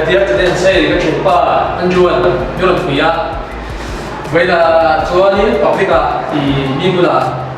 Hetia channel sei ka thianpa Andrew-a'n min rawn pui a, vawiinah chuanin public ah ih mi bulah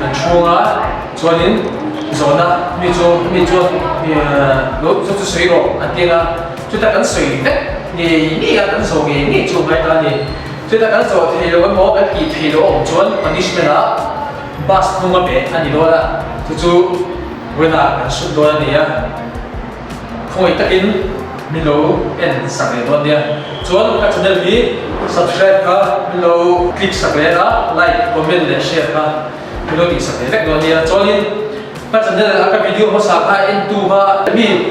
kan chhung a, chuanin zawhna mi chu mi chuan lo chu chu sawi rawh an ti ang a, chutah kan sawi vek ngei ngei a, kan zawh ngei ngei chu a ngai ta a ni. Chutah kan zawh thei lo emaw kan tih theih loh a awm chuan punishment ah bus hnung a beh a ni dawn a, chu chu vawiinah kan hrut dawn a ni a. Khawngaih takin min lo en sak leh dawn nia. Chuan ka channel hi subscribe kha min lo click sak leh a, like, comment leh share kha min lo tih sak leh vek dawn nia. Chuanin ka channel a ka video hmasa kha entu kha mi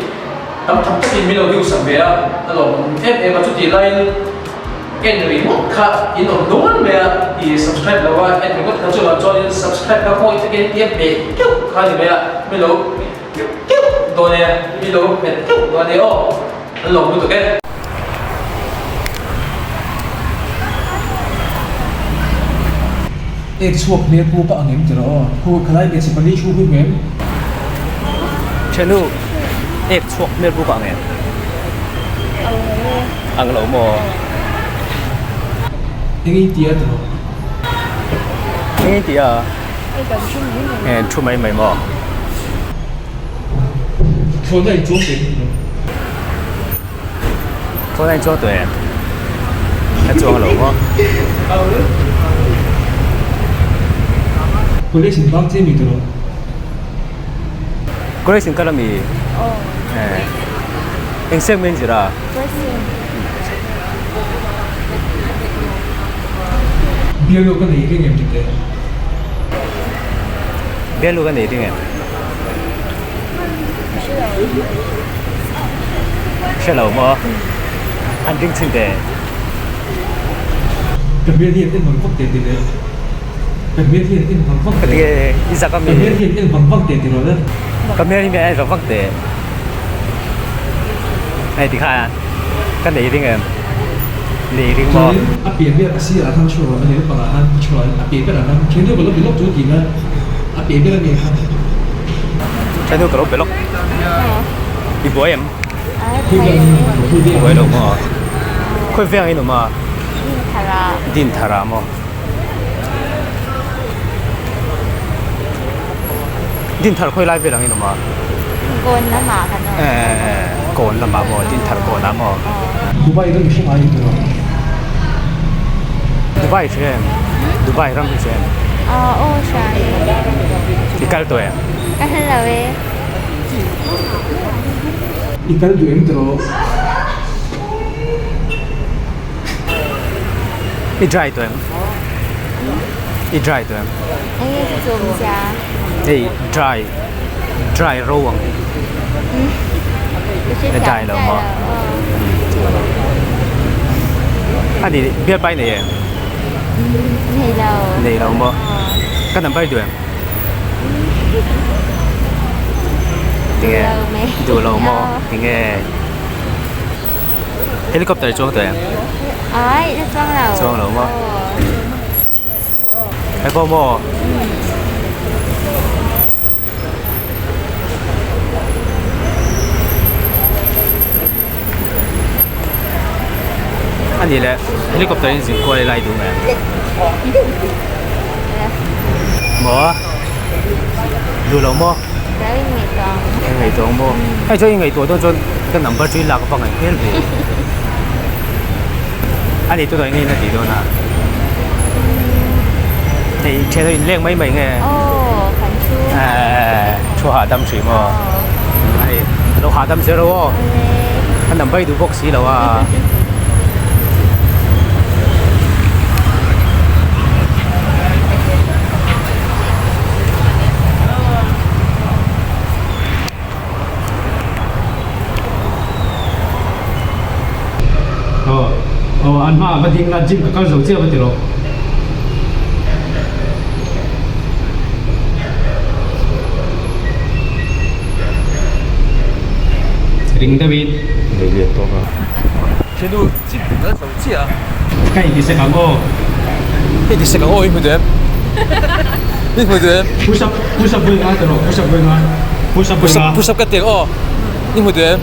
tam tham takin min lo view sak ve a, a lawmawm em em a. Chutih laiin en ringawt kha in awm nual mai a, i subscribe lo a en ringawt kha chuvang chuanin subscribe kha khawngaih takin tia hmeh keuh kha ni mai a, min lo. Keuh keuh dawn e, mi lo hmet keuh dawn e aw, an lo lutuk e. Ek chhuak hmel pu ka ang em tiraw aw, khu khalai hmeichhe pali thu hi hmu em? Thenu, ek chhuak hmel pu ka ang em? Ang lo maw? Eng i tia tiraw? Eng i tia? Nge thu mai mai maw? Thlawhna in chuang teh ni. Thlawhna in chuang tawh em? Ka chuang lo maw? College in bang che mi tawh lo. College in kal ami? Eng sem nge in zir a? Bialu ka nei ring em tite? Bialu ka nei ring em? Hre lo maw? An ring chhin teh. Ka hmel hian en vang vang teh ti le. Ka hmel hian en vang vang teh. I zak ami? Ka hmel hian en vang vang teh ti rawh le. Ka hmel hi en vang vang teh. Hei ti kha ka nei ring em? Nei ring maw? Chuanin a pian ber a sirah khan chhuah a nei pangah khan chhuah a pian berah khan thiannu ka lo be lawk chu tih na a pian ber a nei kha. Thiannu ka lo be lawk. I buai em? Buai lo maw? Khawi veng in awm a? Dinthara maw? Dinthar khawi lai vel ang in awm a? Kawn lamah kan awm. Eh kawn lamah maw Dinthar kawnah maw? Dubai ram i hre ngai em tiraw? Dubai i hre em? Dubai ram i hre em? Aw aw hria e. I kal tawh em? Ka hre lo e. I kal duh em tiraw? I dry tawh em? I dry tawh em? Eng nge chu chu awmzia? Hei dry dry ro ang hi. Ka A dry lo maw? A ni bialpa i nei em? Nei lo. Nei lo maw? Ka number i duh em? Tinge? Duh lo maw? Tinge? Helicopter chuang tawh em? Ai, na chuang lo. Chuang lo maw? Hei pawh maw? A nih leh helicopter in zin kual ila i duh em? Maw? Duh lo maw? Ka ngaihtuah ang maw? Hei chuan i ngaihtuah dawn chuan ka number chu i lak vang ang hmel ve. A ni tunah enge in a tih dawn a? Hei thian ho inleng mai mai nge? Ehh thu hahdam hrih maw? Hei lo hahdam zel rawh aw. A number i duh bawk si lo a. Aw aw an hmaah va ding la gym ka kal zo chiah va ti rawh. Ring deuhin. Nei lian tawk a. Thenu gym ka kal zo chiah a. Ka intisek ang aw. Ka intisek ang aw i hmu duh em? I hmu duh em? Push up push up vawi nga ti rawh push up vawi nga push up vawi nga. Push up ka ti ang aw i hmu duh em?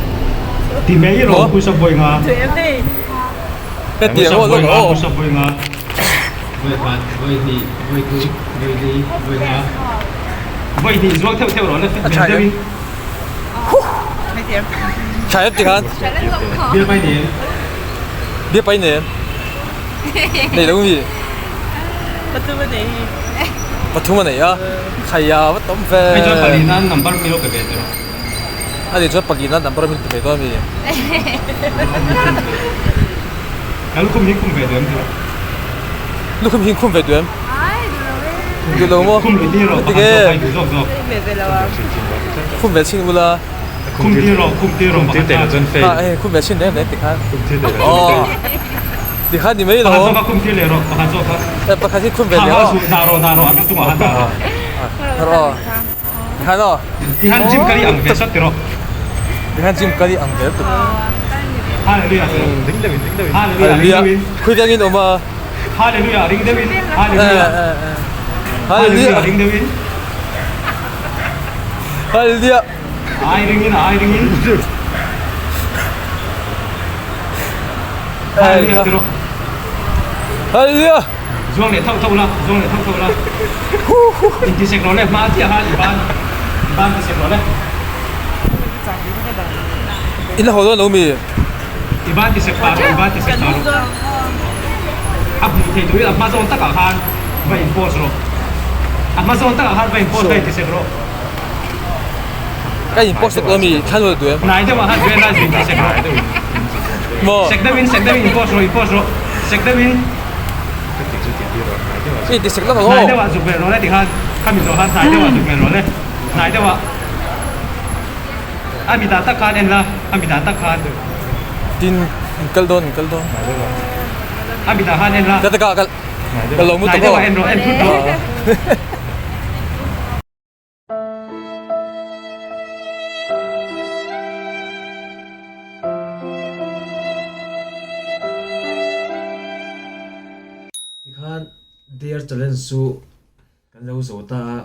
Ti mai rawh push up vawi nga. Hetiang aw lawk aw. Push up vawi nga. Vawi khat, vawi hnih, vawi thum, vawi li, vawi nga. Vawi hnih zuang theuh theuh rawh la A tha em? Tha em tikhan? Bia pai nen. Bia pai nen. Nei lo mi? Pathum a nei hi. Pathum a nei a. Khaia va tam ve. Hei chuan palina number mi lo pe ve teh rawh. A nih chuan palina number min pe ve dawn a mi? Ka lukhum hi khum ve duh em tih rawh. Lukhum hi khum ve duh em? Duh lo maw? Khum ve tir rawh pakhat zawk ai duh zawk zawk. Khum ve chhin ula. Khum tir rawh khum tir rawh pakhat kha. Ha hei khum ve chhin reng reng tikhan. Aw tikhan ni mai lo. Pakhat zawk kha khum tir leh rawh pakhat zawk kha. Pakhat hi khum ve leh aw. Dah rawh dah rawh an chungah khan dah rawh. Rawh. Tikhan aw. Tikhan gym kali ang ve sawt ti rawh. Tikhan gym kali ang ve tuk. Hallelujah. Hallelujah. Khui vengin awm a. Hallelujah ring deuhin Hallelujah Hallelujah ring deuhin Hallelujah Ai ringin ai ringin Hallelujah tiro Hallelujah Zuang leh thauh thauh la zuang leh thauh thauh la Intisek rawh le hma chiah khan i ban i ban tisek rawh le In la haw dawn lo mi? I ban ti sek ta rawh, i ban ti sek ta rawh. A hmuh theih turin a hma zawn takah khan va in post rawh. A hma zawn takah khan va in post la in ti sek rawh. Ka in post sek lo mi, thlan ula duh em? Hnai deuhah khan duh em lai zu in ti sek rawh. Maw? Sek deuhin, sek deuhin in post rawh, in post rawh. Sek deuhin. I ti sek lawk ang aw. Hnai deuhah zuk ve rawh le tikhan, khami zawh khan hnai deuhah zuk ve rawh le. Hnai deuhah. A mi dan tak khan en la, a mi dan tak khan. Tin, in kal dawn, in kal dawn. A mi dan khan en la. Ka ta ka ka lo mu tak aw. En rawh, en thut rawh. Tikhan Dare Challenge chu kan lo zo ta a.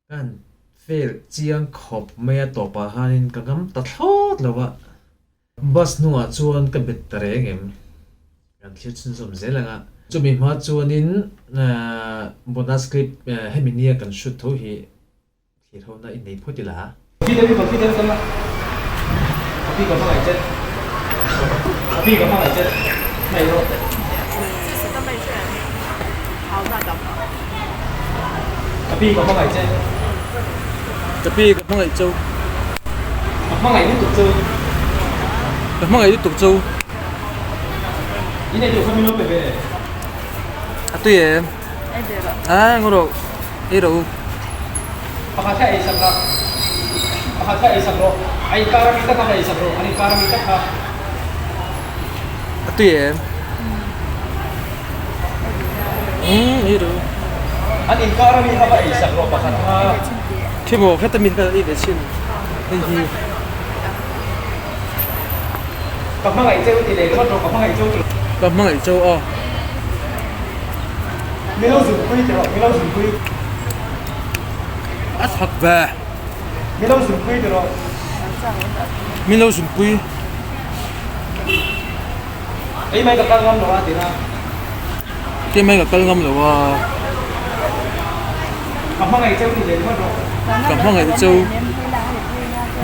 Ka han fail chiang khawp mai a tawpah khanin ka ngam ta thlawt lo a, bus hnungah chuan ka bet ta reng em? Kan thlir chhunzawm zel ang a. Chumi hma chuanin bonus clip hemi nia kan shoot tho hi thlir ho na i nei phawt ila. Coffee deuh in coffee deuh ka la. Coffee ka hmangaih che. Coffee ka hmangaih che. Hmei rawh. Ka pi ka hmangaih che. Ka pi ka hmangaih cheu. Ka hmangaih lutuk cheu. Ka hmangaih lutuk cheu. I nei duh kha min lo pe ve. A tui em? A ngaw rawh. Ei rawh u. Pakhat kha ei sak la. Pakhat kha ei sak rawh. A inkar ami tak kha ei sak rawh. An inkar ami tak kha. A tui em? Umm ei rawh. An inkar ami kha va ei sak rawh pakhat kha. Khi maw khata mi kha ei ve chin hei hi. Ka hmangaih cheu ti leh ringawt rawh ka hmangaih cheu ti. Ka hmangaih cheu a. Mi lo zunpui ti rawh mi lo zunpui. A thak ve. Mi lo zunpui ti rawh. Mi lo zunpui. Ei mai ka kal ngam lo a ti na. Kei mai ka kal ngam lo a. Ka hmangaih cheu ti leh ringawt rawh. Ka hmangaih cheu.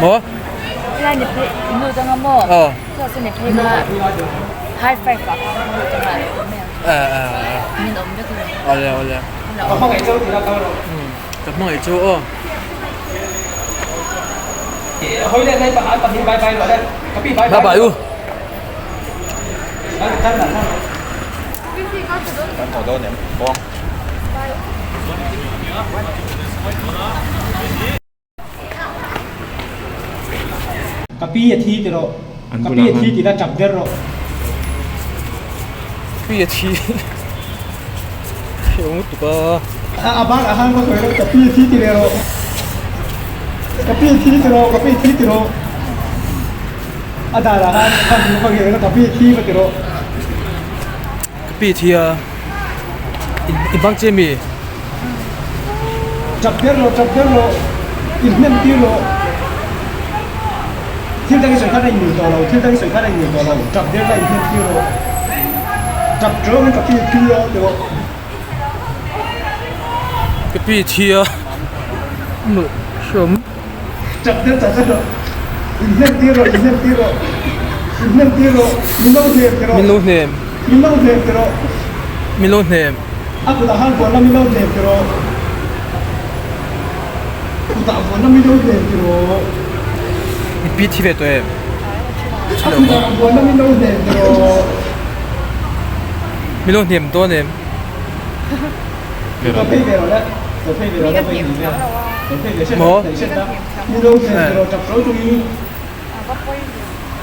Maw? Aw. Awle awle. Ka hmangaih cheu ti la kal rawh. Ka hmangaih cheu aw. Hawi leh nai pakhat pahnih bye bye rawh le. Ka pi bye bye. Bye bye u. Kan haw dawn em? Kawng. Ka pi a thi ti rawh. Ka pi a thi ti la tap der rawh. Pi a thi. Hei awm lutuk a. A ban a hang ka sawi rawh. Ka pi a thi ti leh rawh. Ka pi a thi ti rawh. Ka pi a thi ti rawh. A dar ah khan khan hmuh ka ngei ka pi thi va ti rawh. Ka pi thi a i bang che mi? Chap der rawh chap der rawh i hnem tir rawh. Thil dang i sawi khan a inmil tawh lo, thil dang i sawi khan a inmil tawh lo, tap der la inhnem tir rawh. Tap tawngin ka pi thi a ti rawh. Ka pi thi a mawlh hrawm. Tap der ta che rawh. Inhnem tir rawh, inhnem tir rawh. Inhnem tir rawh. Min lo hnem ti rawh. Min lo hnem. Min lo hnem ti rawh. Min lo hnem. A kutah khan vuan la min lo hnem ti rawh. Kutah vuan la min lo hnem ti rawh. I pi thi ve tawh em? A kutah vuan la min lo hnem ti rawh. Min lo hnem dawn em? Lo phei ve rawh le. Lo phei ve rawh le vawi hnih vel. Lo phei ve hret Maw? hret hret a. Min lo hnem ti rawh tap ro chungin.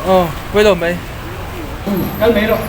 Aw, pawi lo mai. Kal mai rawh.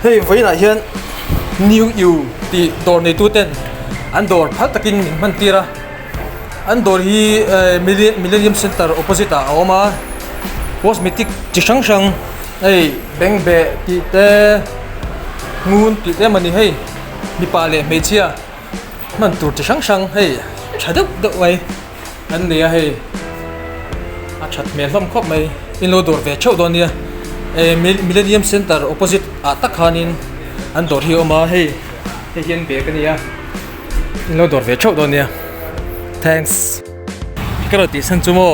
Hei vawiinah hian New U tih dawr neitu ten an dawr phal takin min hman tir a an dawr hi Millennium Centre opposite ah a awm a cosmetic chi hrang hrang hei bengbeh tih te ngun tih te emawni hei mipa leh hmeichhia hman tur chi hrang hrang hei tha deuh deuh mai an nei a hei a that hmel hlawm khawp mai in lo dawr ve theuh dawn nia eh Millennium Centre opposite ah tak khanin an dawr hi a awm a hei hei hian bag a ni a in lo dawr ve theuh dawn nia thanks ka rawn tih chhan chu maw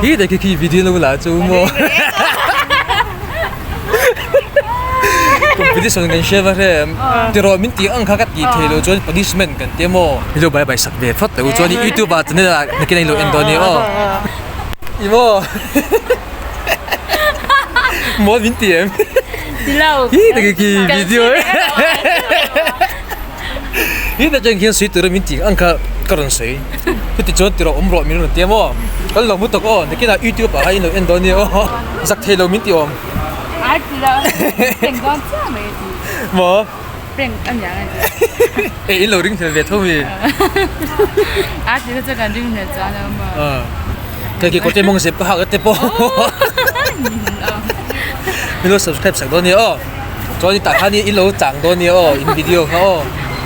hi te khi khi video lo la chu maw competition kan hria va hrem tiraw min tih ang kha ka tih theih loh chuan punishment kan tia maw i lo bai bai sak ve phawt teh u chuan youtube ah channel ah nakin a in lo en dawn nia aw i maw maw min ti em hi te khi khi video hi te chuan khian sui tura min tih ang kha ka rawn sawi chuti chuan tiraw awm rawh min rawn tia maw kan lo hmu tawk aw nakinah youtube ah khan in lo en dawn nia aw zak thei lo min ti awm maw eh in lo ring hlel ve tho mi kei kekawr te mawng zep ka hak te pawh min lo subscribe sak dawn nia aw. Chuan i tah khan i lo chang dawn nia aw in video kha aw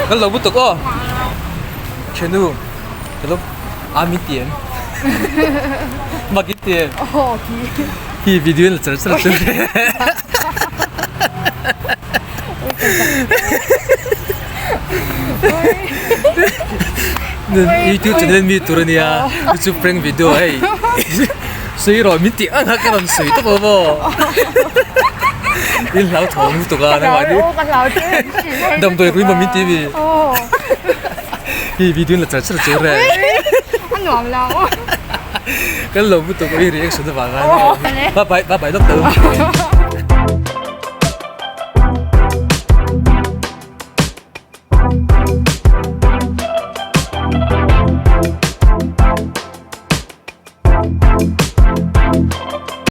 kan lo lutuk aw Thenu ka lo a min ti em mak in ti em hi video in la char char chu youtube channel mi tur ania chu prank video hei Sui rawh min tih ang kha ka rawn sawi tawp a maw? In hlauthawng lutuk a nangmah ni. Damdawi rui maw min ti mi? Hi video in la char char chu re. A nuam lo. Kan lo lutuk i reaction avang a. Bye bye bye bye lawk tawh.